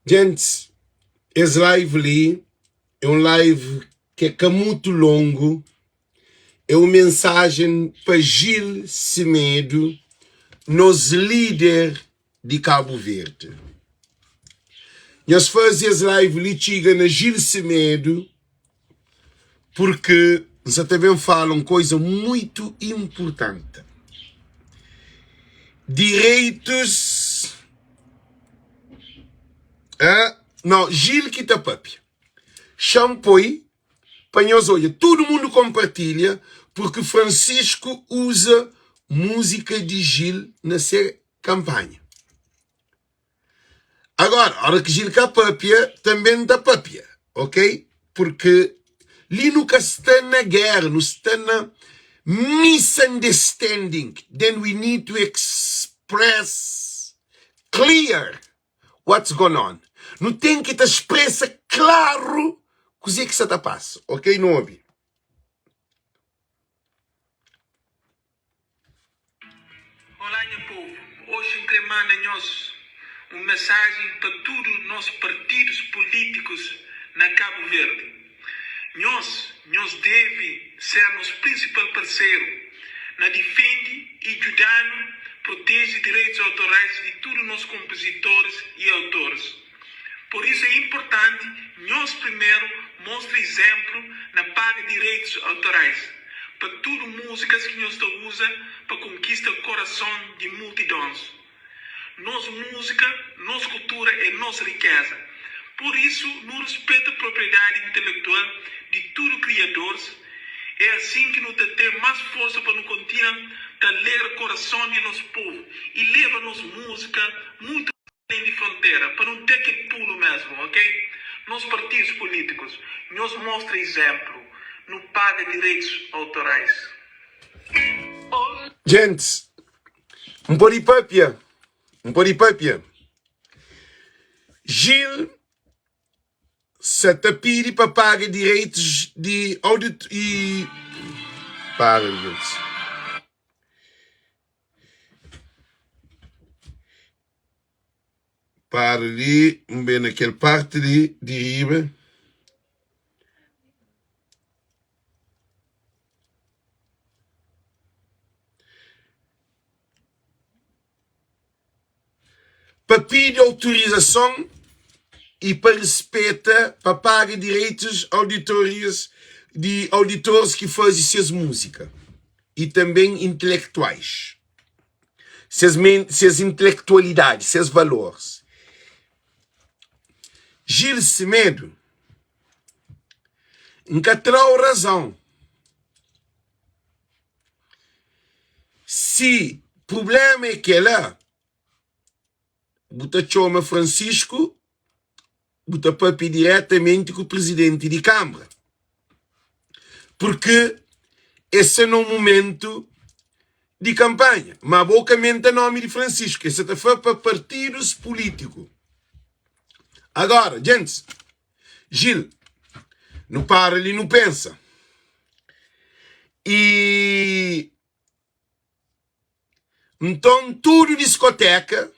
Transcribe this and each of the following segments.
Gentis, es live li é un live ki é ka mutu longu, é un mensajen pa Gil Semedo, nos líder di Kabu Verdi. Nhos faze es live li txiga na Gil Semedo purki N sa ta ben fala un koiza muitu inpurtanti. Direitus. Ah, no, Gil ki ta papia. Xa-m poi pa nhos odja. Tudu mundu konpartilha purki Francisco uza múzika di Gil na se kanpanha. Agora, ora ki Gil ka papia, tanbe N ta papia, ok? Purki li nu ka sta na géra, nu sta na misunderstanding. Then we need to express clear what's gone on. Nu ten ki ta spresa klaru kuzê ki sa ta pasa, ok? Nu obi. Olá nha povu, oxi N kre manda nhos un mesajen pa tudu nos partidus pulítikus na Kabu Verdi. Nhos, nhos deve ser nos prinsipal parseru na difende y djuda-nu proteje direitus autorais di tudu nos konpozitoris y autoris. Pur isu é inportanti nhos primeru mostra izénplu na paga direitus autorais pa tudu múzikas ki nhos ta uza pa konkista korason di multidons. Nos múzika, nos kultura é nos rikéza. Pur isu nu ruspeta propriedadi intelektual di tudu kriadoris. É asin ki nu ta ten más forsa pa nu kontinua ta alegra korason di nos povu y leba nos múzika mutu alén di frontera pa nu da kel pulu mesmu ok nos partidus políticos nhos mostra exemplo nu paga direitos autorais. Gentis, N pode papia? N pode papia? Gil sa ta pidi pa paga direitus di audit i para gentis. Para li, N ben na kel parti li di riba. Pa pidi autorizason i pa rispeta pa paga direitus auditorias di auditoris ki faze ses múzika i tanben intelektuais ses ses intelektualidadi ses valoris Gil Semedo N ka tra-u razon Si prubléma é kel-la, bu ta txoma Francisco, bu ta papia diretamenti ku prizidenti di Kanbra. Purki es sta na un mumentu di kanpanha. Ma bo ka menta nomi di Francisco, es sa ta fla pa partidus pulítiku. Agora, djentis, Gil, nu para li nu pensa. I nton tudu diskoteka,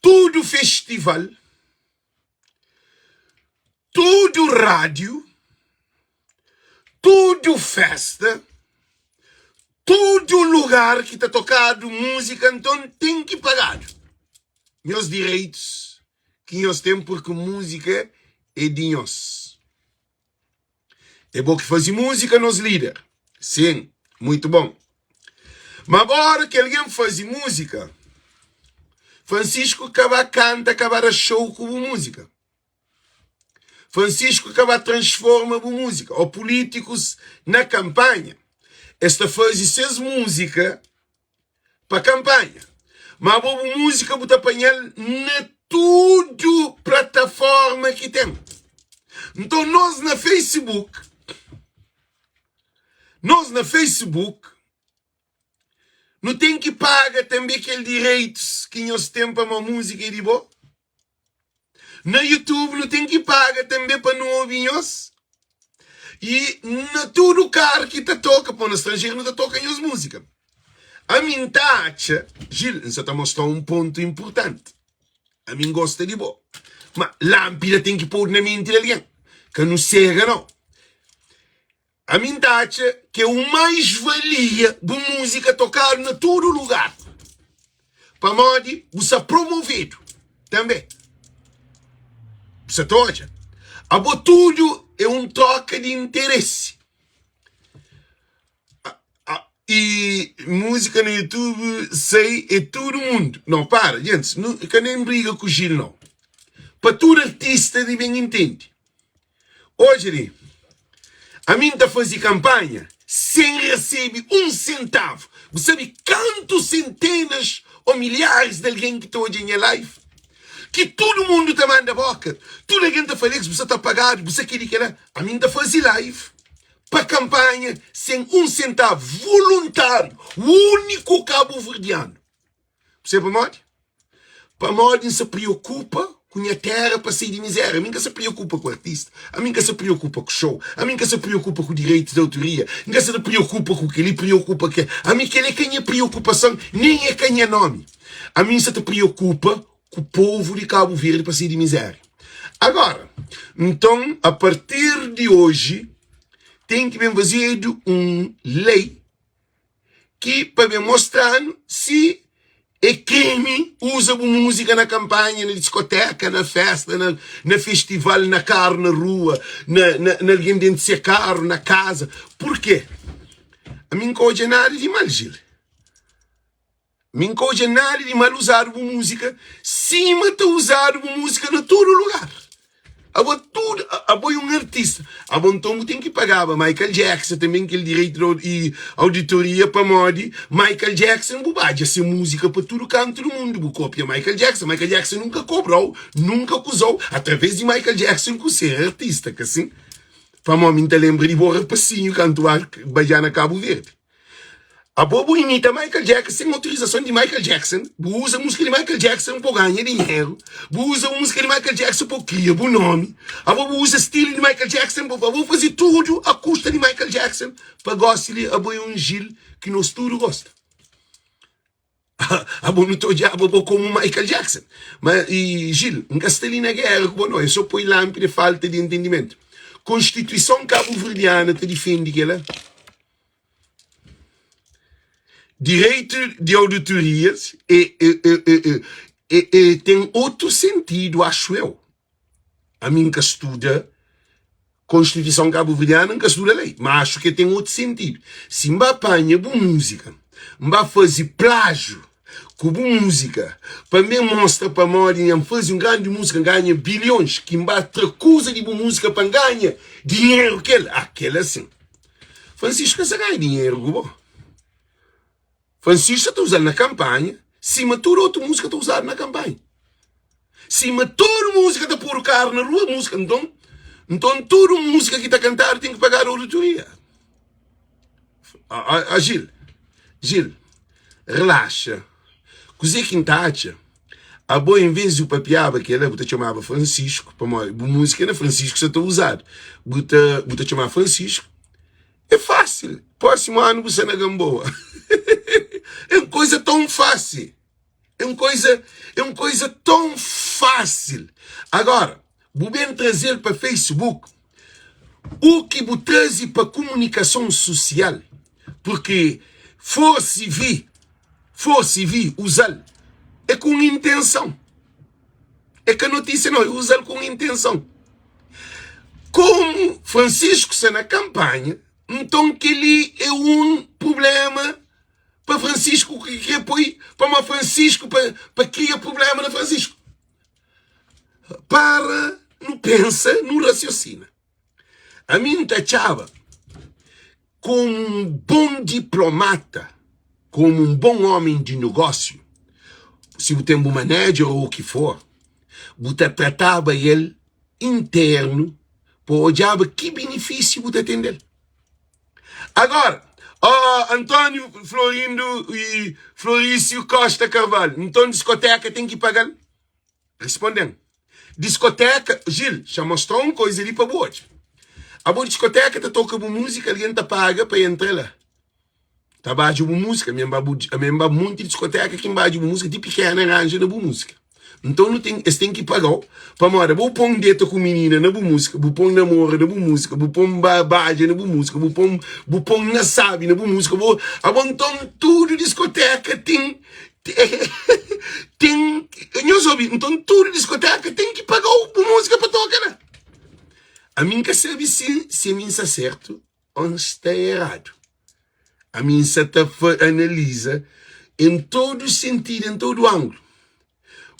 tudu festival, tudu rádiu, tudu festa, tudu lugar ki ta tokadu múzika, nton ten ki pagadu nhos direitus ki nhos ten purki múzika é di nhos. É bo ki faze múzika, nos líder. Sim, muito bom. Ma agora ki algen faze múzika, Francisco ka ba kanta, ka ba da show ku bu múzika. Francisco ka ba transforma bu múzika. Ou políticos na kampanha, es ta faze ses múzika pa kanpanha. Ma bo bu múzika bu ta panha-l na tudu plataforma ki ten. Nton nos na Facebook, nos na Facebook, nu ten ki paga tanbe kel direitus ki nhos ten pamodi múzika é di bo. Na YouTube nu ten ki paga tanbe pa nu obi nhos. I na tudu karu ki ta toka, pô na stranjeru nu ta toka nhos múzika. Ami N ta atxa, Gil, N sa ta mostra-u un pontu inpurtanti. Ami N gosta di bo. Ma lanpida ten ki podu na menti di algen. Ka nu sega nau. Ami N ta atxa ki é un mais-valia bu múzika tokadu na tudu lugar. Pamodi bu sta promovedu tanbê. Bu sta ta odja? Abo tudu é un troka di interesi. E múzika na YouTube sai é tudu mundu. Não, para, gentis, nu ka nem briga ku Gil não. Pa tudu artista di ben intendi. Odja li, ami N ta faze kanpanha sen resebe un sentavu. Bu sabe kantu sentenas ô milharis di algen ki ta odja nha live? Ki tudu mundu ta manda boka, tudu algen ta fla, Alex, bu sta ta pagadu, bu sta kel-li, kel-la. Ami N ta faze live pa kanpanha sen un sentavu, voluntáriu, úniku kabuverdianu. Bu sabe pamodi? Pamodi N sa preokupa ku nha téra pa sai di mizéria. Ami N ka sa preokupa ku artista, ami N ka sa preokupa ku show, ami N ka sa preokupa ku direitus di autoria, N ka sa ta preokupa ku kel-li, preokupa ku kel. Ami kel-li é ka nha preokupason, nen é ka nha nómi. Ami N sa ta preokupa ku povu di Kabu Verdi pa sai di mizéria. Agora, nton, a partir di oji, ten ki ben fazedu un lei ki pa ben mostra-nu si é krimi uza bu múzika na kanpanha, na diskoteka, na festa, na, na festival, na karu, na rua, na, na, na algen dentu se karu, na kaza. Purkê? Ami N ka odja nada di mal, Gil. Mi N ka odja nada di mal uzadu bu múzika sima ta uzadu bu múzika na tudu lugar. Abo tudu, abo é un artista. Abo nton bu ten ki pagaba Michael Jackson tanben kel direitu di auditoria pamodi Michael Jackson bu badja se múzika pa tudu kantu di mundu. Bu kopia Michael Jackson. Michael Jackson nunka kobrau, nunka akuzau atraves di Michael Jackson ku ser artista, ka sin? Pamodi mi N ta lenbra di bo rapasinhu kantu ba badja na Kabu Verdi. Abo bu imita Michael Jackson sen autorizason di Michael Jackson, bu uza musika di Michael Jackson pa ganha dinheru, bu uza musika di Michael Jackson pa kria bu nomi, abo bu uza stilu di Michael Jackson, bu abo fazi tudu a kusta di Michael Jackson pa gosi li abo é un Gil ki nos tudu gosta. Abo nu ta odjaba bo komu Michael Jackson. Ma i Gil, N ka sta li na géra ku bo no, é so poi lanpi di falta di entendimentu. Konstituison kabuverdiana ta difende kela? Direitu di auditorias é, é, é, é, é, é, ten otu sentidu, axu eu. Ami N ka studa Konstituison Kabuverdiana, N ka studa lei, ma axu ke ten otu sentidu. Si N ba panha bu múzika, N ba faze plájiu ku bu múzika pa N ben mostra pamodi nha N faze un grandi múzika, N ganha bilhons, ki N ba tra kuza di bu múzika pa N ganha dinheru kel, ah, kel asin. Francisco ka sa ganha dinheru ku bo. Francisco ta uza-l na kanpanha sima tudu otu múzika ta uzadu na kanpanha. Sima tudu múzika ta podu karu na rua, múzika nton, nton tudu múzika ki ta kantadu ten ki pagadu auditoria. A, a, Gil, Gil, relaxa. Kuzê ki N ta atxa? Abo en vez di bu papiaba kela, bu ta txomaba Francisco, pamodi bu múzika é na Francisco sa ta uzadu. Bu ta, bu ta txomaba Francisco. É fásil. Próximo ano bu sta na Gamboa. É um coisa tão fácil. É um coisa, é um coisa tão fácil. Agora, bu bem trazer para Facebook o que bu traze para comunicação social, porque fosse vi, fosse vi usá-l é com intenção. É ka notícia não, é usá-l com intenção. Como Francisco está na campanha, então kel-li é um problema pa Francisco que quer poi pa ma Francisco pa, pa cria problema na Francisco. Para, nu pensa, nu raciocina. Ami N ta atxaba komu un bon diplomata, komu un bon ómi di nogósiu, si bu ten bu manager ô u ki for, bu ta trataba el internu pa odjaba ki binifísiu bu ta ten del. Agora, ó António Florindo e Florício Costa Carvalho, nton diskoteka ten ki paga-l? Responde-m, Diskoteka, Gil, xa mostra-u un koiza li pa bu odja. Abo diskoteka ta toka bu múzika, algen ta paga pa entra la. Ta badja bu múzika, mi N ba bu, ami N ba munti diskoteka ki N badja bu múzika, ti pikena ranja na bu múzika. Nton nu ten, es ten ki paga-u pamodi bu pon deta ku minina na bu múzika, bu pon namora na bu múzika, bu pon ba badja na bu múzika, bu pon bu pon na sabi na bu múzika, bu abo nton tudu diskoteka ten ten nhos obi, nton tudu diskoteka ten ki paga-u bu múzika pa toka la. Ami N ka sabe si si ami N sta sertu ô N sta eradu. Ami N sa ta analiza en todo sentidu, en todo anglu.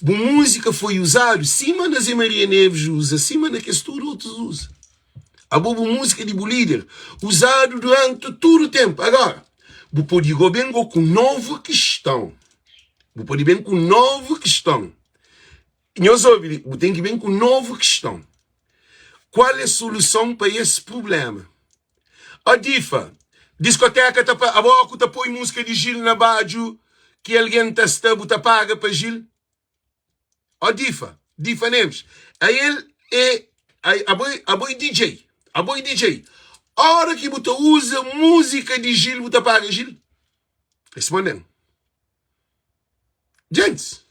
Bu múzika foi uzadu sima na Zé Maria Neves uza, sima na kes tudu otus uza. Abo bu múzika di bu líder uzadu duranti tudu ténpu. Agora, bu pode go ben go ku novu kiston. Bu pode ben ku novu kiston. Nhos obi li, bu ten ki ben ku novu kiston. Kual é soluson pa es prubléma? Ó Difa, diskoteka ta pa abo ku ta poi múzika di Gil na badju ki algen ta sta bu ta paga pa Gil? Ó Difa, Difa Neves, a el é abo abo é DJ, abo é DJ. Ora ki bu ta uza múzika di Gil bu ta paga Gil? Responde-m. Djentis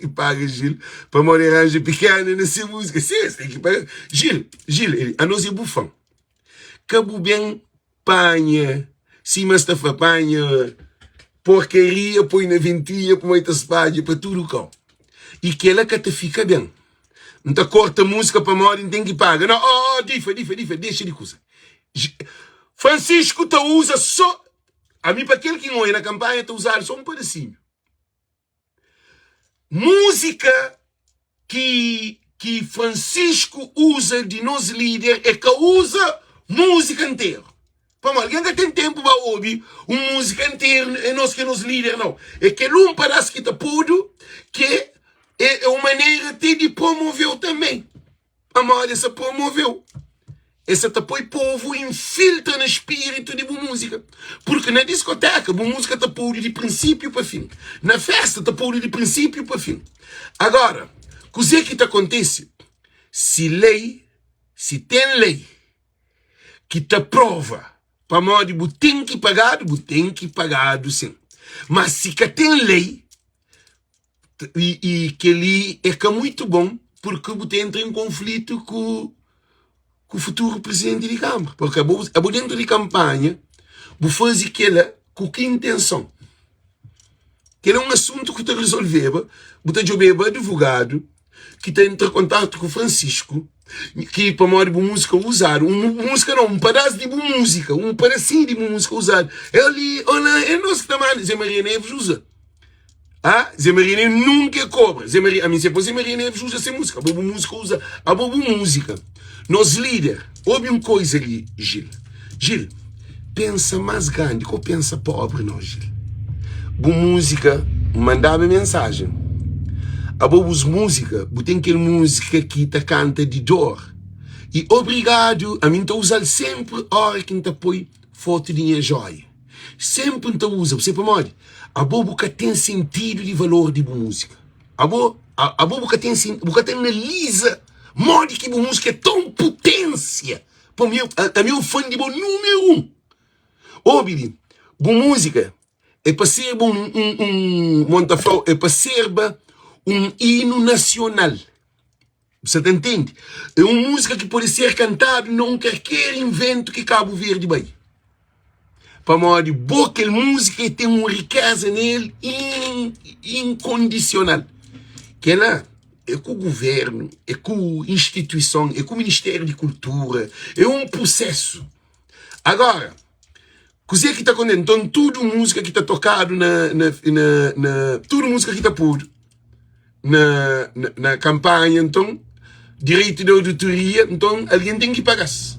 E paga Gil pamodi ranja pikena na se múzika. Si es ten ki paga. Gil, Gil, ele, anos é bu fã. Ka bu ben panha, sima es ta fla, panha porkaria poi na ventria pamodi ta spadja pa tudu kau. I kela ka ta fika ben. N ta korta múzika pamodi N ten ki paga. Não, oh, oh, difa, difa, difa, dexa di kuza. Francisco ta uza só Ami pa kel ki N oia na kanpanha ta uzadu so un padasinhu. Múzika ki ki Francisco uza di nos líder é ka uza múzika nteru. Pamodi algen ka ten ténpu ba obi un múzika nteru é nos ki é nos líder nau. É kel un padas ki ta podu ki é é un manera te di promoveu tanbê. Pamodi es sa promoveu, es sa ta poi povu infiltra na spiritu di bu múzika. Purki na diskoteka bu múzika ta podu di prinsipiu pa fin, na festa ta podu di prinsipiu pa fin. Agora, kuzê ki ta kontise si lei, si ten lei ki ta prova pamodi bu ten ki pagadu, bu ten ki pagadu sin. Ma si ka ten lei, I, i kel-li é ka muitu bon purki bu ta entra en konflitu ku ku futuru prizidenti di kanbra. Purki abo, abo dentu di kanpanha bu faze kela ku ki intenson? Kel-la é un asuntu ku ta rezolveba, bu ta djobeba advogadu ki ta entra kontatu ku Francisco ki pamodi bu múzika uzadu, un múzika nau, un padás di bu múzika, un padasinhu di bu múzika uzadu. El li, ola, é nos ki ta manda. Zé Maria Neves uza. Ah, Zé Maria Neves nunca é cobra. Zé Maria, a mim se Zé Maria Neves usa sem música. Abo bu música usa, abo bu música. Nos líder, ouve um coisa ali, Gil. Gil, pensa mais grande, que pensa pobre não, Gil. Bu música, mandava mensagem. Abo bus música, bu tem aquele música que ta canta de dor. E obrigado, a mim ta usar sempre hora que ta põe foto de minha joia. Senpri N ta uza bu, se pamodi? Abo bu ka ten sentidu di valor di bu múzika. Abo, abo bu ka ten, bu ka ta analiza modi ki bu múzika é tão puténsia. Pa mi, ami é un fã di bo númeru un. Obi li, bu múzika é pa serba un, un, un, mon ta fla-u, é pa serba un inu nasional. Bu sa ta ntende? É un múzika ki pode ser kantadu na un karker inventu ki Kabu Verdi bai. Pamodi bo kel múzika e ten un rikeza na el inkondisional. Kela é ku guvernu, é ku instituison, é ku Ministériu di Kultura, é un prusesu. Agora, kuzê ki ta kontese? Nton tudu múzika ki ta tokadu na, na, na, na tudu múzika ki ta podu na, na, na kampanha, nton, direitu di auditoria, nton algen ten ki paga-s.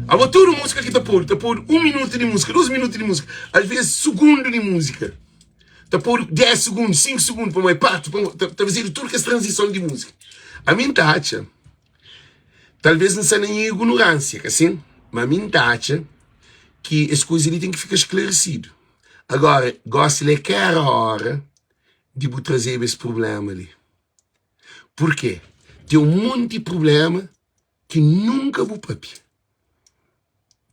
Abo tudu múzika ki ta podu, ta podu un minutu di múzika, dos minutu di múzika, alvês sugundu di múzika, ta podu 10 sugundu, 5 sugundu, pamodi parti, pamodi ta, ta fazedu tudu kes tranzison di múzika. Ami N ta atxa, talvês N sta na nha ignoránsia, ka sin? Ma ami N ta atxa ki es kuza li ten ki fika sklaresidu. Agora, gosi la é ka era ora di bu trazeba es prubléma li. Purkê? Ten un monti prubléma ki nunka bu papia.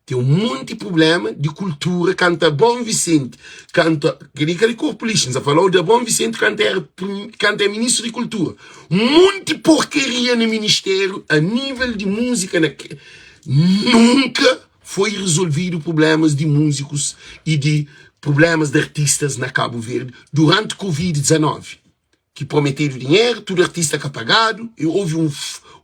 Ten un monti prubléma di kultura kantu Abraon Vicente, kantu, kel-li ka di korpu lixu, N sa fala-u di Abraon Vicente kantu éra kantu é ministru di kultura. Un monti porkaria na ministériu a nível di múzika na nunka foi rezolvidu prublémas di múzikus i di prublémas di artistas na Kabu Verdi duranti Covid 19. Ki prometedu dinheru, tudu artista ka pagadu e houve um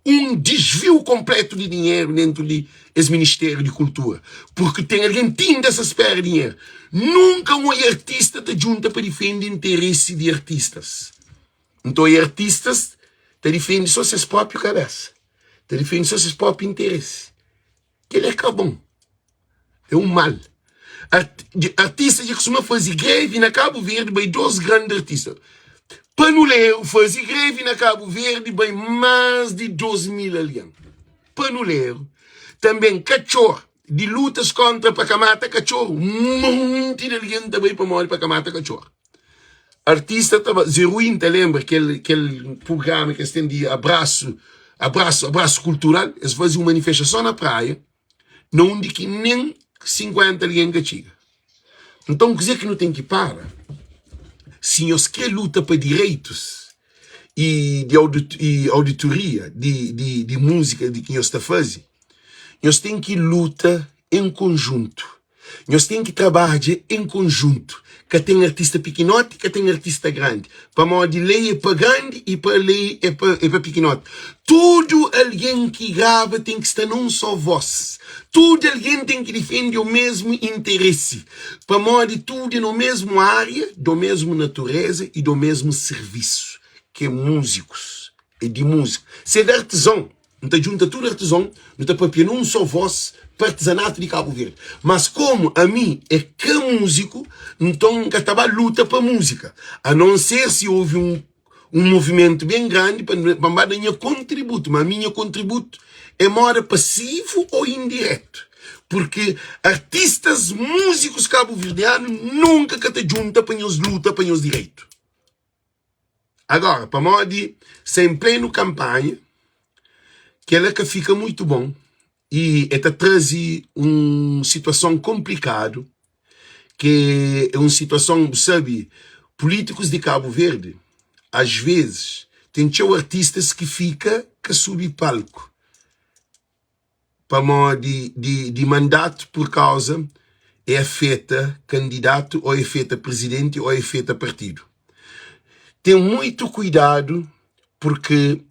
um desvio completo di dinheru dentro di es ministério di kultura, porque ten algen ti inda sa spera dinheru. Nunka un oi artista ta djunta pa difende interesi di artistas. Nton oi artistas ta difende so ses propriu kabesa, ta difende so ses propriu interesi. Kel é ka bon, é un mal. Artista dja kustuma faze grevi na Kabu Verdi, bai dos grandi artista. Panuleru faze grevi na Kabu Verdi, bai más di 2000 algen. Panuleru. Tanben katxor, di lutas kontra pa ka mata katxor, monti di algen ta bai pamodi pa ka mata katxor. Artista ta ba, Zé Rui ta lenbra kel kel prugrama ki es ten di abrasu, abrasu, abrasu kultural, es faze un manifestason na praia, na undi ki nen 50 algen ka txiga. Nton kuzê ki nu ten ki para? Si nhos kre luta pa direitus i di i auditoria di di di múzika di ki nhos ta faze, nhos ten ki luta en konjuntu. Nhos ten ki trabadja en konjuntu. Ka ten artista pikinoti, ka ten artista grandi. Pamodi lei é pa grandi i pa lei é pa, é pa pikinoti. Tudu algen ki grava ten ki sta na un só vós. Tudu algen ten ki difende o mesmu interesi. Pamodi tudu é no mesmu ária, do mesmu natureza i do mesmu sirvisu, ki é múzikus, é di múzika. Se é di artizon, Nu ta djunta tudu artizon, nu ta papia na un só vós pa artizanatu di Kabu Verdi. Mas komu ami é ka múziku, nton N ka ta ba luta pa múzika, a non ser si ovi un un movimentu ben grandi pa pa N ba da nha kontributu. Ma ami nha kontributu é moda pasivu ô indiretu, purki artistas múzikus kabuverdianu nunka ka ta djunta pa nhos luta pa nhos direitu. Agora, pamodi sta en plenu kanpanha, kela ka fika muitu bon i e ta traze un situason konplikadu, ki é un situason, bu sabe, pulítikus di Kabu Verdi, ás vezis, ten txeu artistas ki fika ka subi palku. pamodi di di mandatu pur kauza e afeta kandidatu o e afeta prizidenti o e afeta partidu. Ten muitu kuidadu purki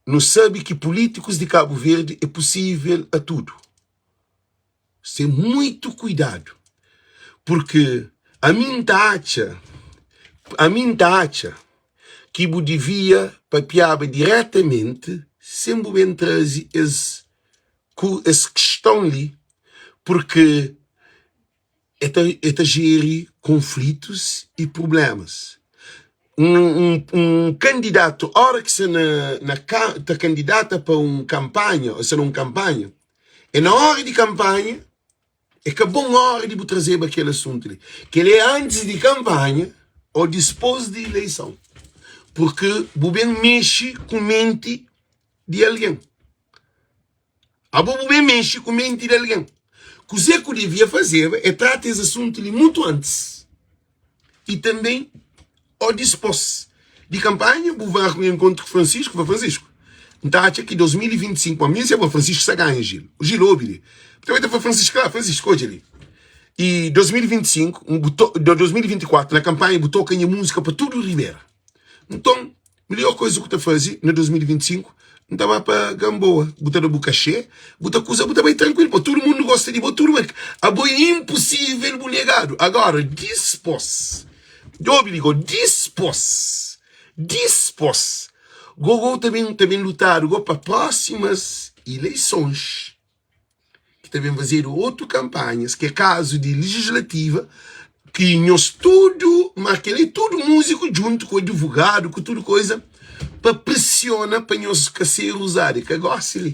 nu sabi ki pulitikus di Kabu Verdi e pusivel a tudu. Ten muitu kuidadu purki ami N ta atxa ami N ta atxa ki bu divia papiaba diretamenti sen bu ben traze es ku es kiston li purki e ta e ta jeri konflitus i prublemas. Un un un kandidatu ora ki sta na na ka ta kandidata pa un kanpanha o sta na un kanpanha e na ora di kanpanha É ka bon óra di bu trazeba kel asuntu li. Kel é antis di kanpanha ô dispôs di ileison. Purki bu ben mexe ku menti di algen. Abo bu ben mexe ku menti di algen. Kuzê ku devia fazeba é trata es asuntu li mutu antis. I tanbê ô dispôs di kanpanha bu marka un enkontru ku Francisco, fla Francisco, N ta atxa ki 2025 pa mi se bo Francisco sta ganha Gil. Gil obi li. Bu ta bai ta fla Francisco, ah Francisco odja li. I 2025, bu to, 2024 na kanpanha bu toka nha múzika pa tudu ribera. Nton, Melhor coisa ku ta faze na 2025 N ta ba pa Gamboa Bu ta da bu kaxê Bu ta kuza bu ta bai tranquilo Po tudo mundo gosta di bo tudo ma Abo é impossível bu negadu Agora dispos Obi li go dispos Dispos Gogo ta ben ta ben lutadu go pa próximas ileisons ki ta ben fazedu otu kanpanhas ki é kazu di legislativa ki nhos tudu ma kel-li tudu múziku djuntu ku advogadu ku tudu koza pa presiona pa nhos ka ser uzadu é ka gosi li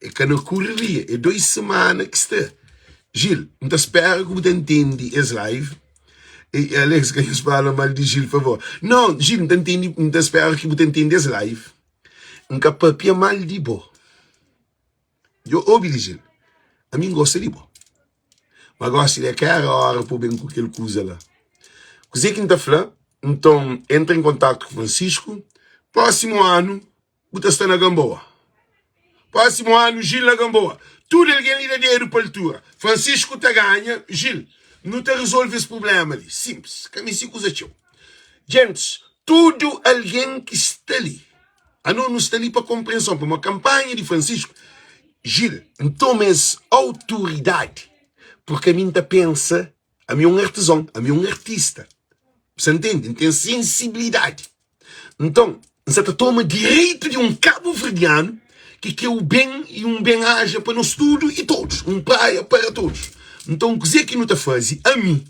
é ka na kureria é 2 semana ki sta Gil N ta spera ku bu ta ntende es live e Alex ka nhos fala mal di Gil favor não Gil N ta ntende N ta spera ki bu ta ntende es live N ka papia mal di bo. Djo obi li Gil, ami N gosta di bo. Ma gosi li é ka era ora pa bu ben ku kel kuza la. Kuzê ki N ta fla? Nton, entra en kontaktu ku Francisco. Prósimu anu bu ta sta na Gamboa. Prósimu anu Gil na Gamboa. Tudu algen li da dedu pa altura. Francisco ta ganha, Gil, nu ta rezolve es prubléma li. Sinplis, ka meste kuza txeu. Gentis, tudu algen ki sta li, ano nu sta li pa konprenson, pamodi kanpanha di Francisco, Gil, N toma es autoridadi, purki ami N ta pensa, ami é un artizon, ami é un artista. Bu sa ntende? N ten sensibilidadi. Nton, N sa ta toma direitu di un kabuverdianu ki kre u ben i un ben aja pa nos tudu i todos, un praia para todos. Nton, kuzê ki nu ta faze? Ami,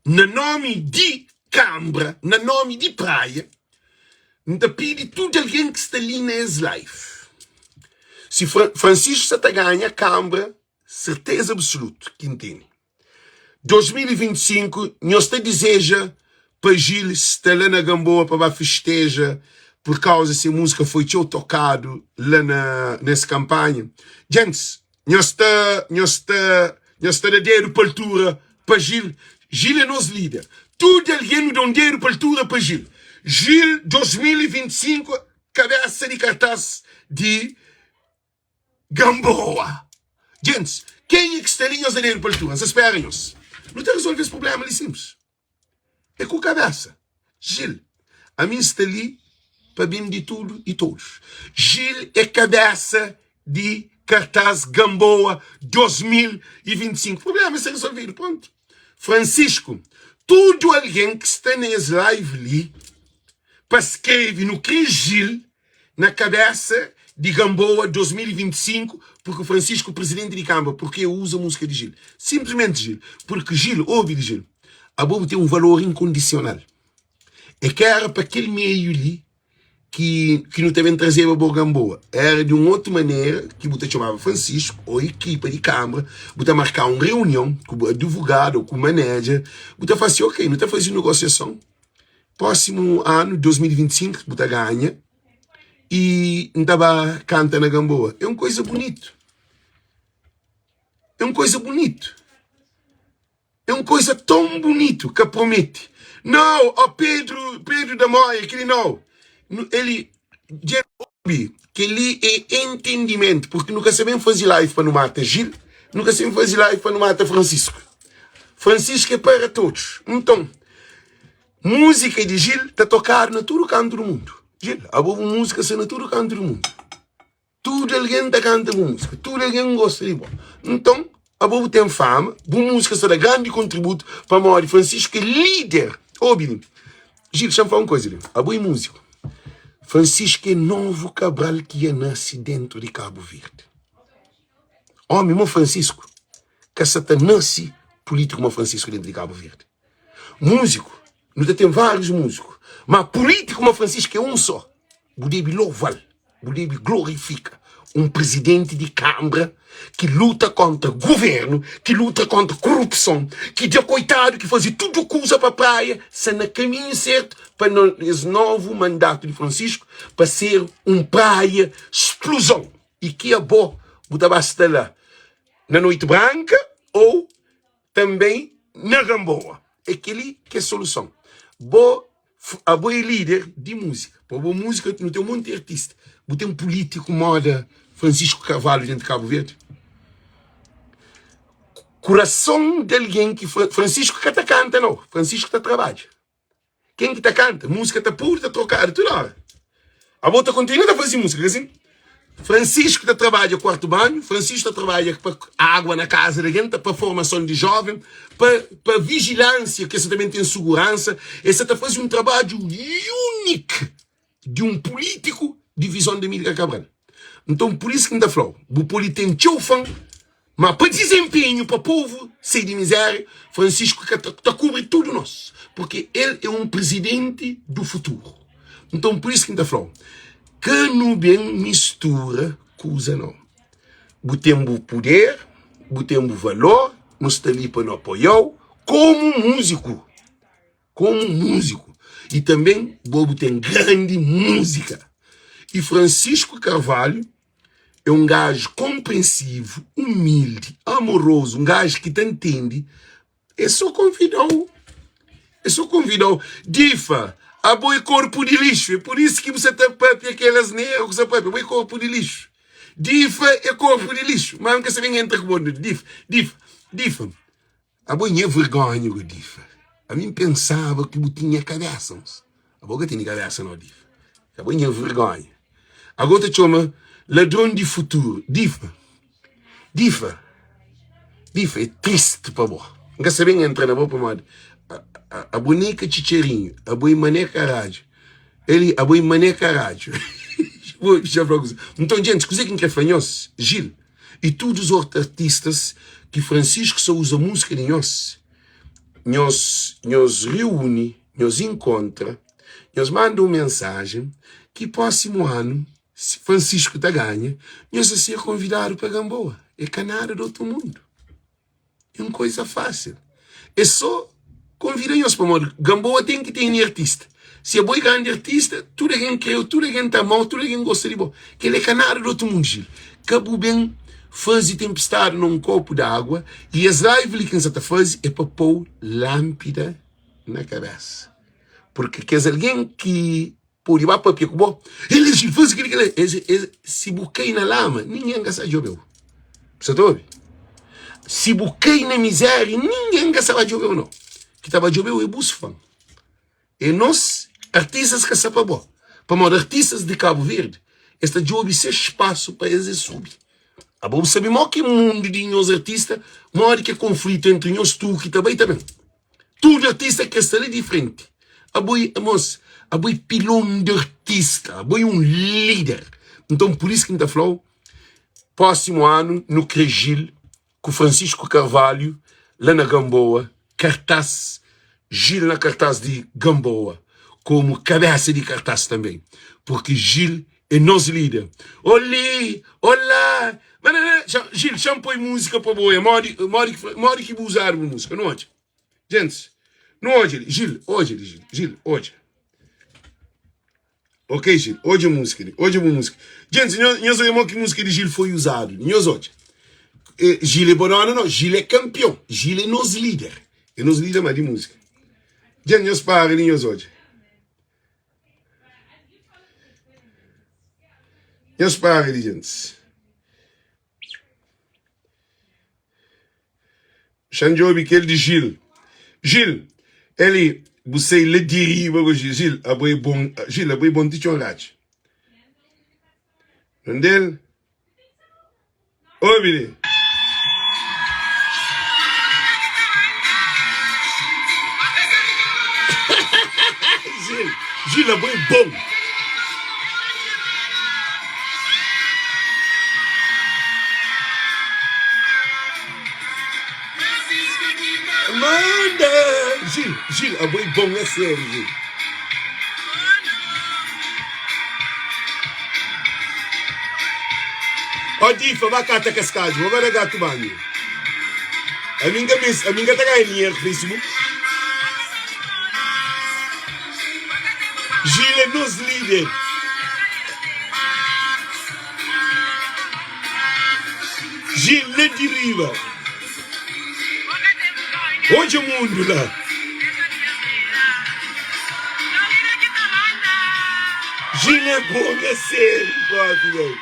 na nomi di kanbra, na nomi di praia, N ta pidi tudu algen ki sta li na es live, si Francisco sa ta ganha kanbra, serteza absolutu ki N tene, 2025 nhos ta dizeja pa Gil sta la na Gamboa pa ba festeja por kauza se múzika foi txeu tokadu la na nes kanpanha? Djentis, nhos ta nhos ta nhos ta da dedu pa altura pa Gil? Gil é nos líder. Tudu algen nu da un dedu pa altura pa Gil. Gil 2025 kabesa di kartaz di Gamboa! Gentis, kenha ki sta li nhos da dedu pa altura? N sta spera nhos. Nu ta rezolve es prubléma li sinplis. É ku kabésa. Gil, ami N sta li pa ben di tudu i todos. Gil é kabésa di kartaz Gamboa 2025. Prubléma sta rezolvedu, prontu. Francisco, tudu algen ki sta na es live li pa skrebe nu kre Gil na kabesa di Gamboa 2025 porque Francisco presidente di Câmara porque eu usa música de Gil simplesmente Gil porque Gil obi di Gil abo bu ten um valor incondicional é que era pa kel meio li ki, ki nu ta ben trazeba bo Gamboa era di um outro maneira ki bu ta txomaba Francisco ou equipa di Câmara bu ta marcar um reunião ku bu advogado ou ku manager bu ta fala assim ok nu ta faze negociação Prósimu anu, 2025, bu ta ganha i N ta ba kanta na Gamboa. É un koza bunitu. É un koza bunitu. É un koza tão bunitu ka promete. Não, ó Pedro, Pedro da Moia, keli não. Ele dja obi, keli é entendimentu, porque nu ka sa ben faze live pa nu mata Gil, nu ka sa ben faze live pa nu mata Francisco. Francisco é para todos. Nton, Múzika di Gil ta tokadu na tudu kantu di mundu. Gil, abo bu múzika sta na tudu kantu di mundu. Tudu algen ta kanta bu múzika, tudu algen gosta di bo. Nton, abo bu ten fama, bu múzika sta da grandi kontributu pamodi Francisco é líder. Obi li, Gil, xa-m fla un kuza li, abo é múziku. Francisco é novu Cabral ki ia nase dentu di Kabu Verdi. Omi mo Francisco ka sa ta nase pulítiku mo Francisco dentu di Kabu Verdi. Músico, nu ta ten várius músico, ma pulítiku ma Francisco é un só. Bu debe louva-l, bu debe glorifika un prizidenti di kanbra ki luta kontra guvernu, ki luta kontra korupson, ki da koitadu, ki faze tudu kuza pa Praia sta na kaminhu sertu pa es novu mandatu di Francisco pa ser un Praia spluzon i ki abo bu ta ba sta la na noiti branka ou Tanbê na Gamboa. É kel-li ki é soluson. Bo, abo é líder di múzika. Pa bo múzika, nu ten un monti artista. Bu ten pulítiku móda Francisco Carvalho dentu Kabu Verdi? Kurason di algen ki Francisco ka ta kanta nau, Francisco ta trabadja. Ken ki ta kanta? Múzika ta podu, ta trokadu tudu óra. Abo ta kontinua ta faze múzika, ka sin? Francisco ta trabadja kuartu banhu, Francisco ta trabadja pa água na kaza di algen, pa formason di jóven, pa, pa vigilánsia, ki esa tanbe ten suguransa. Esa ta faze un trabadju únik di un pulítiku di vizon di Amílcar Cabral. Nton, pur isu ki N ta fla-u, bu pode ten txeu fan, ma pa dizenpenhu, pa povu sai di mizéria, Francisco ka ta, ta kubri tudu nos, purki el é un prizidenti du futuru. Nton, pur isu ki N ta fla-u, ka nu ben mistura kuza nau. Bu ten bu puder, bu ten bu valor, nu sta li pa nu apoia-u komu múziku. Komu múziku i tanben bo bu ten grandi múzika. I Francisco Carvalho. é un gaju konprensivu, umildi, amorozu, un gaju ki ta ntende. É sô konvida-u, é sô konvida-u. Difa, abo é korpu di lixu, é pur isu ki bu sa ta pâpia kel asnera ku sa pâpia. Bo é korpu di lixu. Difa é korpu di lixu. Má N ka sa ben entra ku bo. Difa, Difa, Difa. Abo nha vergonha go Difa. Ami N pensaba ki bu tinha kabesa mos. Abo ka tene kabesa no Difa. Abo nha vergonha. Ago ta txoma ladron di futuru. Difa, Difa, Difa é triste pa bo. N ka sabe N entra na bo pamodi abo nem ka txitxarinhu, abo é mané karadju. Eli, abo é mané karadju. Nton, djentis, kuzê ki N kre fla nhos? Gil. E tudus otu artistas ki Francisco sa uza múzika di nhos, nhos nhos reúni, nhos inkontra, nhos manda un mensajen ki prósimu anu si Francisco ta ganha, nhos ta ser konvidadu pa Gamboa. É ka nada di otu mundu. É un koisa fásil. É sô konvida nhos pamodi Gamboa ten ki tene artista. Si abo é grandi artista, tudu algen krê-u, tudu algen ta ama-u, tudu algen gosta di bo. Kel-li é ka nada di otu mundu, Gil. Ka bu ben faze tenpestadi na un kopu di agua. I es live li ki N sa ta faze é pa pô-u lánpida na kabésa. Purki kes algen ki Pode ba papia ku bo. El es faze kili kila. Es, es, si bu kai na lama, ningen ka sa djobeu. Bu sa ta obi? Si bu kai na miséria, ningen ka sa ba djobeu no. Ki ta ba djobeu é bus fã. É nos artistas ka sa pa bo. Pamodi artistas di Cabo Verde, es ta djobe ses spasu pa es es subi. Abo bu sabe mo ki mundu di nhos artista, modi ki é konflitu entri nhos tu ki ta bai ta ben. Tudu artista kre sta li di frenti. Abo e, mos, abo e pilon di artista, abo e un lider. Nton, pur isu ki N ta fla-u, prósimu anu nu kre Gil ku Francisco Carvalho la na Gamboa, kartás, Gil na kartás di Gamboa, komu kabésa di kartás tanbe, purki Gil é nos lider. Oli, olá, Gil, xa-m poi múzika pa bo, é modi, modi, modi ki bu uzadu bu múzika, nu odja. Gentis, nu odja li, Gil, odja li, Gil, Gil, odja. Ok, Gil, odja múzika li, odja bu múzika. Gentis, nhos odja modi ki múzika di Gil foi uzadu li, nhos odja. Gil é bodona, no, Gil é kanpion, Gil é nos lider, é nos lider ma di múzika. Gentis, nhos para li, nhos odja. Nhos para li, gentis. Xa-m djobe kel di Gil. Gil, eli, bu sai la di riba go Gil. Gil, abo é bon. Gil, abo é bon ti txon ratxa. Nondel? Obi li. Gil, Gil, abo é bon. Manda! Gil, Gil, abo é bom, é sério, Gil. Ó, Difa, ba kata kaskadju, bo ba da gatu banhu. Ami nka mes, ami nka ta ganha dinheru ku Facebook. Gil é nos líder. Gil la di riba. Odja mundu la. Gil é bom é sério propi bem.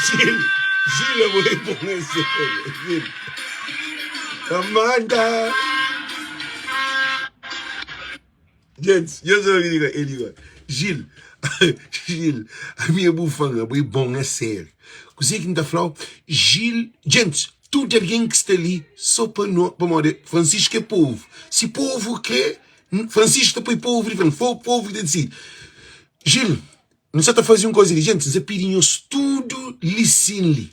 Gil, Gil é bom é bom é sério. Gil. Amanda. Gentis, nhos obi li el di Gil, Gil, ami é bu fan, abo é bon, é sériu. Kuzê ki N ta fla-u? Gil, gentis, tudu algen ki sta li sô pa no, pamodi Francisco é povu. Si povu krê, Francisco ta poi povu di frenti, povu ki ta disidi. Gil, N sa ta faze un koza li, gentis, N sa pidi nhos tudu li sin li.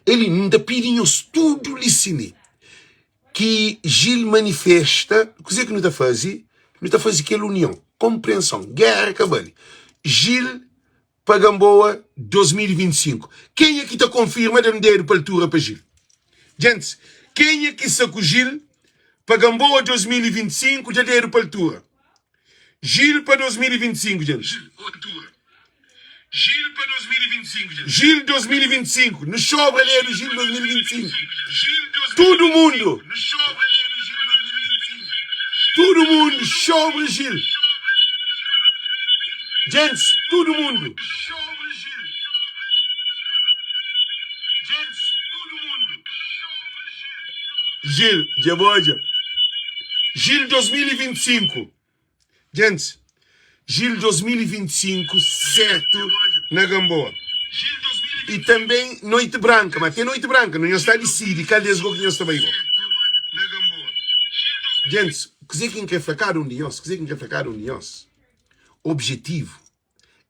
Eli, N ta pidi nhos tudu li sin li. Ki Gil manifesta, kuzê ki nu ta faze? Nu ta faze kel union, konprenson, géra ka bali. Gil pa Gamboa 2025. Kenha ki ta konfirma da-m dedu pa altura pa Gil. Gentis, kenha ki sta ku Gil pa Gamboa 2025 da dedu pa altura. Gil pa 2025, djents. Gil 2025, nu xobra ledu Gil 2025. Tudu mundu, tudu mundu xobra Gil. Djents, tudu mundu. Gil, dja bo odja. Gil 2025. Djents, Gil 2025 sertu na Gamboa. E tanben Noite Branca, ma ten Noite Branca, no nhos ta disidi kal des go ki nhos ta bai go. Djents, kuze ki N kre fla kada un di nhos, kuze ki N kre fla kada un di nhos, objetivu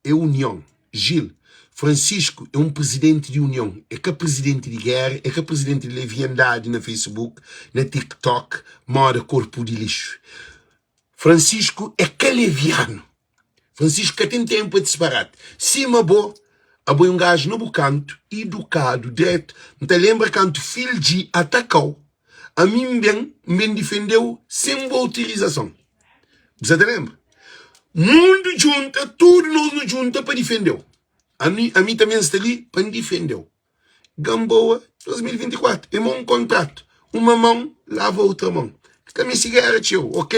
é union. Gil, Francisco é un prizidenti di union, é ka prizidenti di géra, é ka prizidenti di leviandadi na Facebook, na TikTok, moda korpu di lixu. Francisco é ka levianu. Francisco ka ten tenpu pa disparati. Sima bo, abo é un gaju na bu kantu, idukadu, dretu. N ta lenbra kantu Phil G ataka-u, ami N ben, N ben difende-u sen bu autorizason. Bu sa ta lenbra? Mundu djunta, tudu nos nu djunta pa difende-u. Ami, ami tanbe N sta li pa N difende-u. Gamboa 2024, é mo un kontratu, uma mon lava outra mon. Ka meste géra txeu, ok?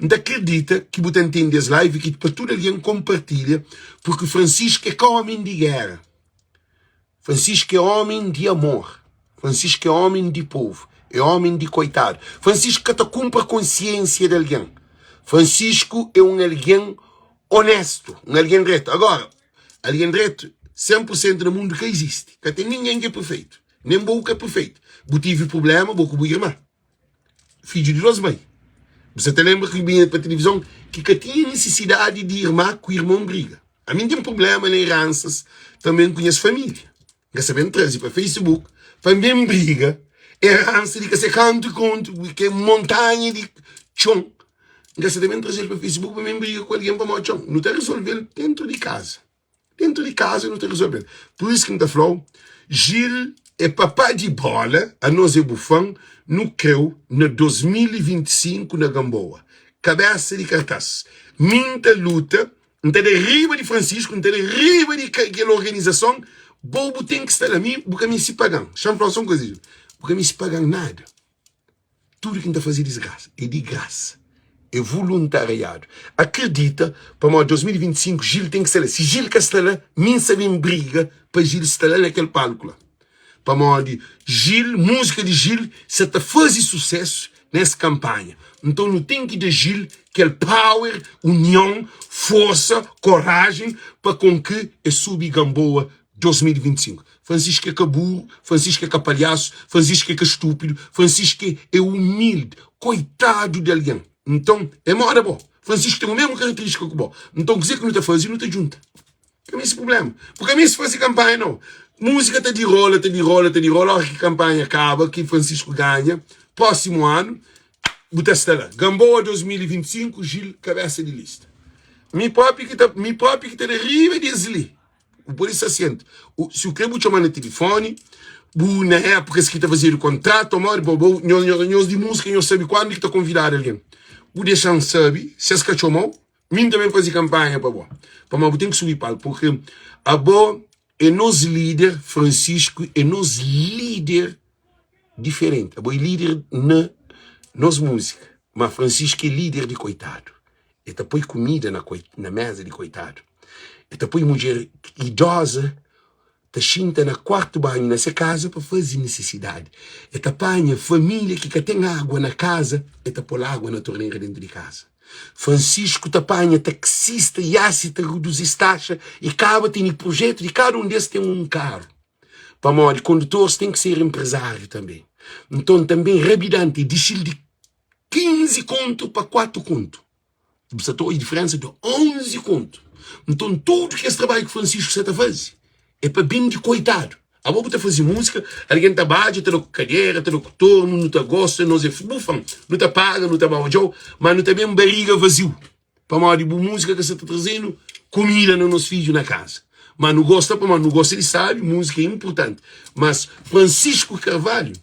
N ta kridita ki bu ta ntende es live ki pa tudu algen konpartilha, purki Francisco é ka ómi di géra. Francisco é homem di amor Francisco é homem di povo É homem di koitadu Francisco ka ta kunpra konsiensia di algen Francisco é un algen onestu Un algen dretu Agora, algen dretu 100 pur sentu na mundu ka izisti Ka ten ningen ki é perfeitu Nen bo ka é perfeitu Bu tivi prubléma bo ku bu irma Fidju di dos mai Bu sa ta lenbra ki binha pa tilivizon ki ka tinha nisisidadi di irma ku irmon briga. Ami N ten prubléma na eransas tanben ku nhas família. N ka sa ben traze pa Facebook pa N ben briga eransa di ka se kantu kontu ki é montanha di txon. N ka sa ta ben traze-l pa Facebook pa N ben briga ku algen pamodi txon. Nu ta rezolve-l dentu di kaza. Dentu di kaza nu ta rezolve-l. Pur isu ki N ta fla-u, Gil é papá di bóla, anos é bu fan, nu krê-u na 2025 na Gamboa. Kabésa di kartás. Mi N ta luta, N ta da riba di Francisco, N ta da riba di kel organizason, bo bu ten ki sta la. Mi bu ka meste paga-m. Xa-m fla-u sô un kuza, Gil, bu ka meste paga-m nada. Tudu ki N ta faze é disgrasa, é di grasa, é vuluntariadu. Akredita, pamodi 2025 Gil ten ki sta la. Si Gil ka sta la, mi N sa ben briga pa Gil sta la na kel palku la. Pamodi Gil, múzika di Gil sa ta faze susésu nes kanpanha. Nton nu ten ki da Gil kel power, union, forsa, korajen pa kon ki e subi Gamboa 2025. Francisco é ka burro, Francisco é ka palhaço, Francisco é ka estúpido, Francisco é humilde, coitado de alguém. Então, é moda bo. Francisco tem o mesmo característica que bo. Então, kuzê que nu ta faze? Nu ta junta. Ka meste problema. Porque ka meste faze campanha, não. Música ta di rola, ta di rola, ta di rola. Hora que campanha acaba, que Francisco ganha, próximo ano, bu ta sta la. Gamboa 2025, Gil, cabeça de lista. Mi próprio que ta, mi próprio que ta da riba des li. Bu pode sta sienti. Si u kre bu txoma na tilifoni, bu na épukas ki ta fazedu kontratu, amodi bo, bo nho, nho, nhos di múzika nhos sabe kuandu ki ta konvidadu algen. Bu dexa-m sabe si es ka txoma-u, mi N ta ben faze kanpanha pa bo. Pamodi bu ten ki subi palku, purki abo é nos líder, Francisco é nos líder diferenti. Abo é líder na nos múzika, ma Francisco é líder di koitadu. El ta poi kumida na, na meza di koitadu. El ta poi mudjer idoza ta xinta na kuartu banhu na se kaza pa faze nisisidadi. El ta panha família ki ka ten agua na kaza, el ta pô-l agua na tornera dentu di kaza. Francisco ta panha taksista i asi ta reduzi-s taxa i kaba tene projetu di kada un des ten un karu. Pamodi kondutoris ten ki ser enprezáriu tanbe. Nton tanbe rabidanti dixi-l di 15 kontu pa 4 kontu. Bu sa ta odja diferensa di 11 kontu. Nton tudu kes trabadju ki Francisco sa ta faze é pa ben di koitadu. Abo bu ta faze múzika, algen ta badja, ta da ku kadera, ta da ku tornu, nu ta gosta, nos é bu fan, nu ta paga, nu ta ba odja-u, ma nu ta ben bariga vaziu pamodi bu múzika ka sa ta traze-nu kumida na nos fidju na kaza. Ma nu gosta pamodi nu gosta di sabi, múzika é inpurtanti. Mas Francisco Carvalho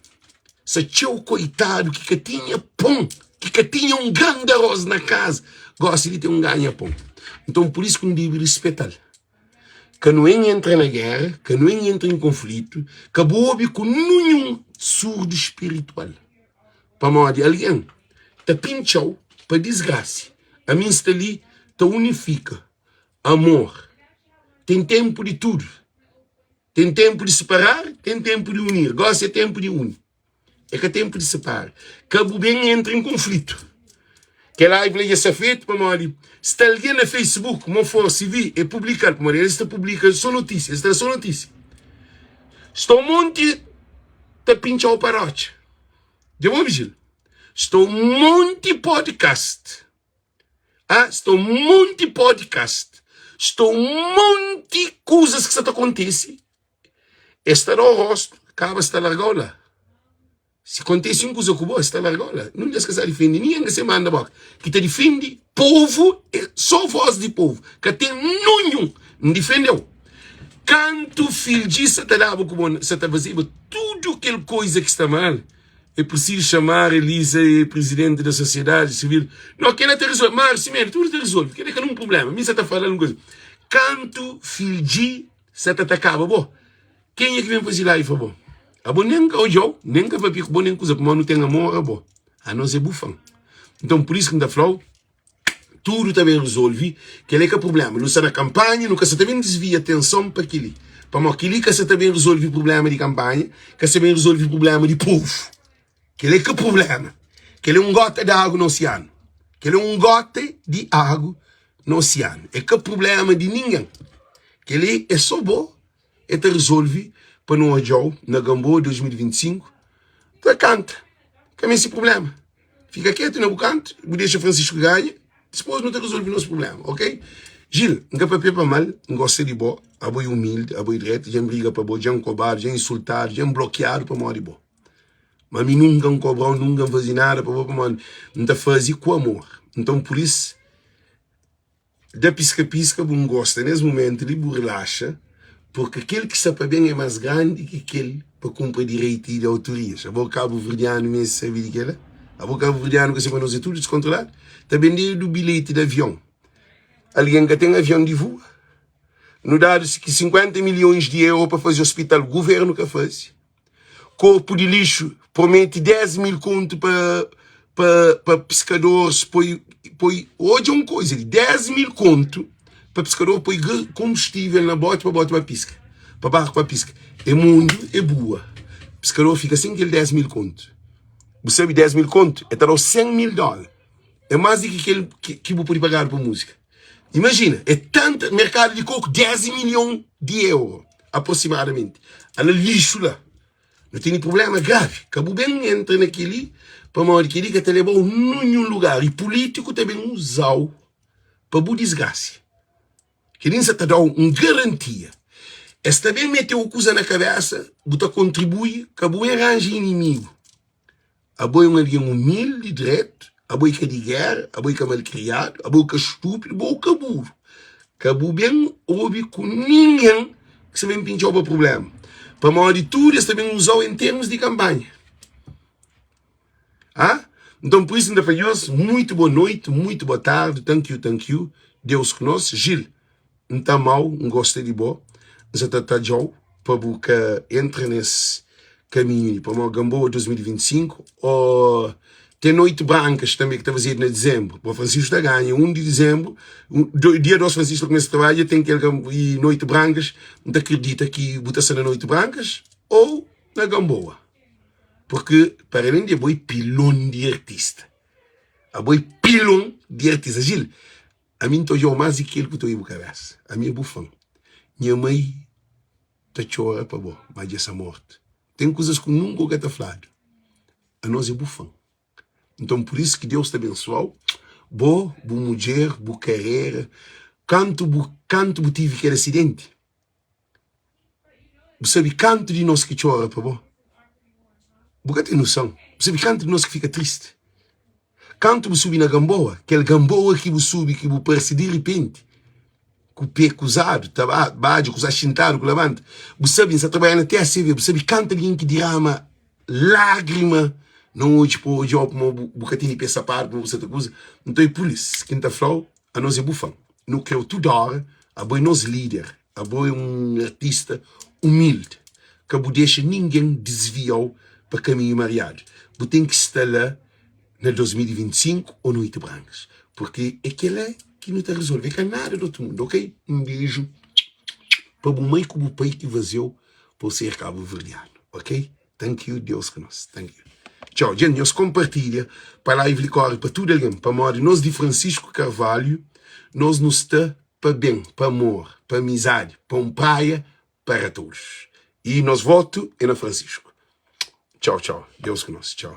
Sa txeu koitadu ki ka tinha pon, ki ka tinha un gran di aros na kaza. Gosi li ten un ganha pon. Nton pur isu ki nu debe rispeta-l. Ka nu en entra na géra, ka nu en entra en konflitu, ka bu obi ku ninhun surdu spiritual. Pamodi algen ta pintxa-u pa disgrasi. Ami N sta li ta unifika amor. Ten ténpu di tudu. Ten ténpu di siparar, ten ténpu di unir. Gósi é ténpu di uni. É ka ténpu di separa. Ka bu ben entra en konflitu. Kel live la dja sta fetu pamodi sta algen na Facebook mo for CV e publika-l pamodi es ta publika so notísia, es ta da so notísia. Sta un monti ta pintxa-u pa rotxa. Dja bu obi Gil? Sta un monti podcast. Ah, sta un monti podcast. Sta un monti kuzas ki sta ta kontise. Es ta da-u rostu, kaba es ta larga-u la. Si kontise un kuza ku bo, es ta larga-u la. Nun di es ka sa difende, ningen ka se manda boka. Ki ta difende povu, é so vos di povu. Ka ten nunhun. N difende-u. Kantu fidji sa ta daba ku bo, sa ta fazeba tudu kel koza ki sta mal, é prisizu xamar Elisa e prizidenti da sosiedadi sivil. No, kela ta rizolve. Mário Simeone, tudu ta rizolve. Kela é ka nun prubléma. Mi sa ta fala-l un kuza. Kantu fidji Sa ta atakaba bo? Kenha ki ben faze live pa bo? Abo nen ka odjau, nen ka papia ku bo, nen kuza, pamodi nu ten amor a bo. Anos é bu fan. Nton, pur isu ki N ta fla-u, tudu ta ben rezolve, kel-li é ka prubléma. Nu sta na kanpanha, nu ka sta ta ben disvia atenson pa kel-li, pamodi kel-li ka sta ta ben rezolve prubléma di kanpanha, ka sta ben rezolve prubléma di povu. Kel-li é ka prubléma. Kel-li é un góta di agu na osianu. Kel-li é un góta di agu na osianu. É ka prubléma di ningen. Kel-li é sô bo é ta rezolve pa nu odja-u na Gamboa 2025 ta kanta. Ka meste prubléma. Fika ketu na bu kantu, bu dexa Francisco ganha, dipôs nu ta rezolve nos prubléma, ok? Gil, N ka papia pa mal, N gosta di bo, abo é umildi, abo é dretu, dja N briga pa bo, dja N kobadu, dja N insultadu, dja N blokiadu pamodi bo. Ma mi nunka N kobra-u, nunka N faze nada pa bo pamodi N ta faze ku amor. Nton, pur isu, da piska-piska bu ngosta nes mumentu li, bu rilaxa, purki kel ki sta pa ben é más grandi ki kel pa kunpra direiti di autorias. Abo kabuverdianu meste sabe di kela? Abo kabuverdianu ka sabe ma nos é tudu diskontroladu? Ta bendedu bilheti di avion, algen ka ten avion di vua. Nu dadu ki 50 milhons di euro pa faze ospital, guvernu ka faze. Korpu di lixu promete 10 mil kontu pa pa pa piskadoris poi poi odja un koza li 10 mil kontu pa piskador poi konbustivel na boti pa boti ba piska pa barku ba piska e mundu e bua piskador fika sen kel 10 mil kontu bu sabe 10 mil kontu e ta dau 100 mil dola é más di ki kel ki bu pode pagadu pa múzika Imajina, é tanta merkadu di koku, 10 milhon di euro, aproximadamenti. Ala lixu la. Nu tene problema gravi. Ka bu ben entra na keli, pamodi keli ka ta lebau ninhun lugar. I pulitiku ta ben uzau pa bu disgrasi. Keli N sa ta dau un garantia. Es ta ben meteu kuza na kabesa, bu ta kontribui, ka bu ben ranja inimigu. Abo é un algen umildi, dretu, abo é ka di géra, abo é ka malkriadu, abo é ka stúpidu, bo ka buru. Ka bu ben obi ku ningen ki sta ben pintxa-u pa prubléma, pamodi tudu es ta ben uza-u en termus di kanpanha. Ah? Nton, pur isu N ta fla nhos, muitu bo noiti, muitu bo tardi, thank you, thank you, Deus ku nos. Gil. N ta amau, N gosta di bo, N sa ta tadjau pa bu ka entra nes kaminhu li, pamodi Gamboa 2025 o ten noiti brankas tanbe ki ta fazedu na dizenbru, bo Francisco ta ganha 1 di dizenbru, dia 2 Francisco ta kumesa trabadja, ten kel i noiti brankas, N ta kridita ki bu ta sta na noiti brankas ou na Gamboa, purki para alén di abo é pilon di artista, abo é pilon di artista, Gil. Ami N ta odja-u más di kel ku ta oi bu kabésa. Ami é bu fan. Nha mai ta txora pa bo, má dja sta mortu. Ten kuzas ku nunka u ka ta fladu. Anos é bu fan. Nton, pur isu ki Deus ta bensua-u, bo, bu mudjer, bu karera. Kantu bu kantu bu tivi kel asidenti, bu sabe kantu di nos ki txora pa bo? Bu ka ten noson. Bu sabe kantu di nos ki fika tristi? Kantu bu subi na Gamboa, kel Gamboa ki bu subi ki bu parse di ripenti, ku pé kuzadu, ta badja, kuza xintadu ku labanta, bu sabe, N sa trabadja na TSV, bu sabe kantu algen ki dirama lágrima. Não odju pa odjau pamo bu ka tene pé sapadu pamo bu sa ta kuza. Nton é puris ki N ta flau, anos é bu fan. Nu kreu tudu ora, abo é nos lider, abo é un artista umildi. Ka bu dexa ningen disviau pa kaminhu mariadu. Bu ten ki sta la na 2025 ô Noite Brancas, purki é kela ki nu ta rezolve, é ka nada di otu mundu, ok? Un beju pa bu mai ku bu pai ki fazeu pa bu ser kabuverdianu, ok? Thank you Deus ku nos thank you Txau djent nhos konpartilha pa live li kore pa tudu algen pamodi nos di Francisco Carvalho nos nu sta pa ben pa amor pa amizadi pa un praia para todos e nos voto é na Francisco txau txau Deus ku nos txau.